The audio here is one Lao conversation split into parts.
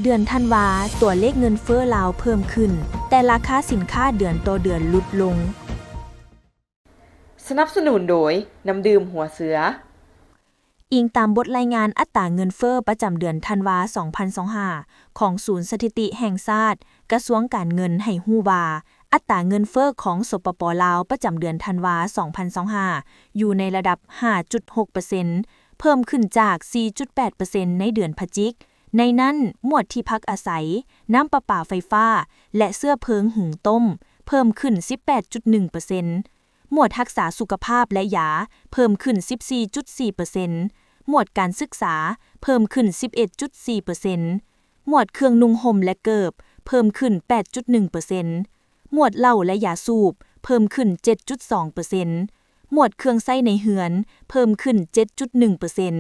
ເດືອນທັນວາ, ຕົວເລກເງິນເຟີ້ລາວເພີ່ມຂຶ້ນ, ແຕ່ລາຄາສິນຄ້າເດືອນຕໍ່ເດືອນຫຼຸດລົງ. ສະໜັບສະໜູນໂດຍ ນ້ຳດື່ມຫົວເສືອ. ອີງຕາມບົດລາຍງານອັດຕາເງິນເຟີ້ປະຈຳເດືອນທັນວາ ສອງພັນຊາວຫ້າ ຂອງສູນສະຖິຕິແຫ່ງຊາດ, ກະຊວງການເງິນໃຫ້ຮູ້ວ່າ ອັດຕາເງິນເຟີ້ຂອງ ສປປ ລາວ ປະຈຳເດືອນທັນວາ ສອງພັນຊາວຫ້າ ຢູ່ໃນລະດັບ ຫ້າຈຸດຫົກເປີເຊັນ, ເພີ່ມຂຶ້ນຈາກ ສີ່ຈຸດແປດເປີເຊັນ ໃນເດືອນພະຈິກ. ໃນນັ້ນ, ໝວດທີ່ພັກອາໄສ, ນ້ຳປະປາໄຟຟ້າ ແລະ ເຊື້ອເພີງຫຸງຕົ້ມ ເພີ່ມຂຶ້ນ ສິບແປດຈຸດໜຶ່ງເປີເຊັນ, ໝວດຮັກສາສຸຂະພາບ ແລະ ຢາ ເພີ່ມຂຶ້ນ ສິບສີ່ຈຸດສີ່ເປີເຊັນ, ໝວດການສຶກສາ ເພີ່ມຂຶ້ນ ສິບເອັດຈຸດສີ່ເປີເຊັນ, ໝວດເຄື່ອງນຸ່ງຫົ່ມ ແລະ ເກີບ ເພີ່ມຂຶ້ນ ແປດຈຸດໜຶ່ງເປີເຊັນ, ໝວດເຫຼົ້າ ແລະ ຢາສູບ ເພີ່ມຂຶ້ນ ເຈັດຈຸດສອງເປີເຊັນ, ໝວດເຄື່ອງໃຊ້ໃນເຮືອນ ເພີ່ມຂຶ້ນ ເຈັດຈຸດໜຶ່ງເປີເຊັນ,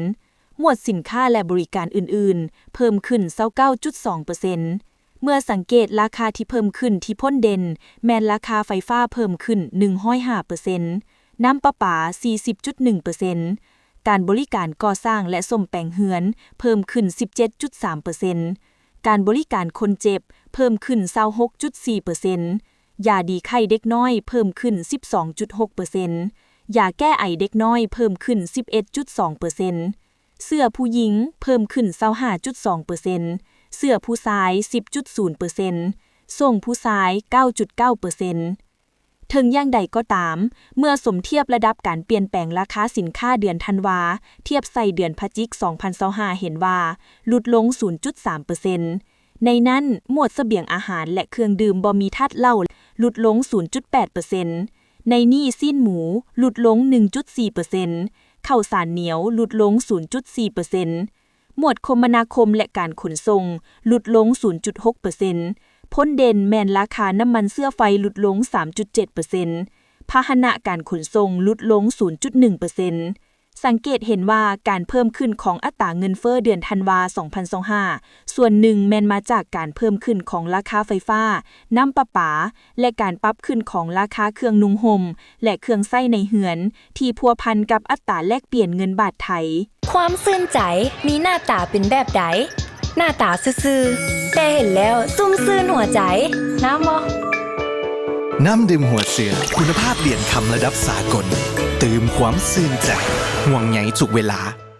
ໝວດສິນຄ້າ ແລະ ບໍລິການອື່ນໆ ເພີ່ມຂຶ້ນ ຊາວເກົ້າຈຸດສອງເປີເຊັນ. ເມື່ອສັງເກດລາຄາທີ່ເພີ່ມຂຶ້ນທີ່ພົ້ນເດັ່ນ ແມ່ນລາຄາໄຟຟ້າເພີ່ມຂຶ້ນ ໜຶ່ງຮ້ອຍຫ້າເປີເຊັນ, ນ້ຳປະປາ ສີ່ສິບຈຸດໜຶ່ງເປີເຊັນ, ການບໍລິການກໍ່ສ້າງ ແລະ ສົມແປງເຮືອນ ເພີ່ມຂຶ້ນ ສິບເຈັດຈຸດສາມເປີເຊັນ, ການບໍລິການຄົນເຈັບ ເພີ່ມຂຶ້ນ ຊາວຫົກຈຸດສີ່ເປີເຊັນ, ຢາດີໄຂ້ເດັກນ້ອຍ ເພີ່ມຂຶ້ນ ສິບສອງຈຸດຫົກເປີເຊັນ, ຢາແກ້ໄອເດັກນ້ອຍ ເພີ່ມຂຶ້ນ ສິບເອັດຈຸດສອງເປີເຊັນ, ເສື້ອຜູ້ຍິງ ເພີ່ມຂຶ້ນ ຊາວຫ້າຈຸດສອງເປີເຊັນ, ເສື້ອຜູ້ຊາຍ ສິບຈຸດສູນເປີເຊັນ, ສົ້ງຜູ້ຊາຍ ເກົ້າຈຸດເກົ້າເປີເຊັນ. ເຖິງຢ່າງໃດກໍຕາມ, ເມື່ອສົມທຽບລະດັບການປ່ຽນແປງລາຄາສິນຄ້າເດືອນທັນວາ ທຽບໃສ່ເດືອນພະຈິກ ສອງພັນຊາວຫ້າ ເຫັນວ່າ ຫຼຸດລົງ ສູນຈຸດສາມເປີເຊັນ. ໃນນັ້ນ, ໝວດສະບຽງອາຫານ ແລະ ເຄື່ອງດື່ມບໍ່ມີທາດເຫຼົ້າ ຫຼຸດລົງ ສູນຈຸດແປດເປີເຊັນ, ໃນນີ້ຊີ້ນໝູ ຫຼຸດລົງ ໜຶ່ງຈຸດສີ່ເປີເຊັນ, ເຂົ້າສານໜຽວ ຫຼຸດລົງ ສູນຈຸດສີ່ເປີເຊັນ, ໝວດຄົມມະນາຄົມ ແລະ ການຂົນສົ່ງ ຫຼຸດລົງ ສູນຈຸດຫົກເປີເຊັນ. ພົ້ນເດັ່ນແມ່ນລາຄານ້ຳມັນເຊື້ອໄຟຫຼຸດລົງ ສາມຈຸດເຈັດເປີເຊັນ, ພາຫະນະການຂົນສົ່ງຫຼຸດລົງ ສູນຈຸດໜຶ່ງເປີເຊັນ. ສັງເກດເຫັນວ່າການເພີ່ມຂຶ້ນຂອງອັດຕາເງິນເຟີ້ເດືອນທັນວາ ສອງພັນຊາວຫ້າ ສ່ວນໜຶ່ງແມ່ນມາຈາກການເພີ່ມຂຶ້ນຂອງລາຄາໄຟຟ້າ, ນ້ຳປະປາ ແລະ ການປັບຂຶ້ນຂອງລາຄາເຄື່ອງນຸ່ງຫົ່ມ ແລະ ເຄື່ອງໃຊ້ໃນເຮືອນ ທີ່ພົວພັນກັບອັດຕາແລກປ່ຽນເງິນບາດໄທ. ຄວາມຊື່ນໃຈມີໜ້າຕາເປັນແບບໃດ? ໜ້າຕາຊື່ໆ ແຕ່ເຫັນແລ້ວຊຸ່ມຊື່ນຫົວໃຈ. ງາມບໍ່? ນ້ຳດື່ມຫົວເສືອ ຄຸນນະພາບຫຼຽນຄຳລະດັບສາກົນ ຕື່ມຄວາມຊື່ນໃຈ ຫ່ວງໃຍທຸກເວລາ.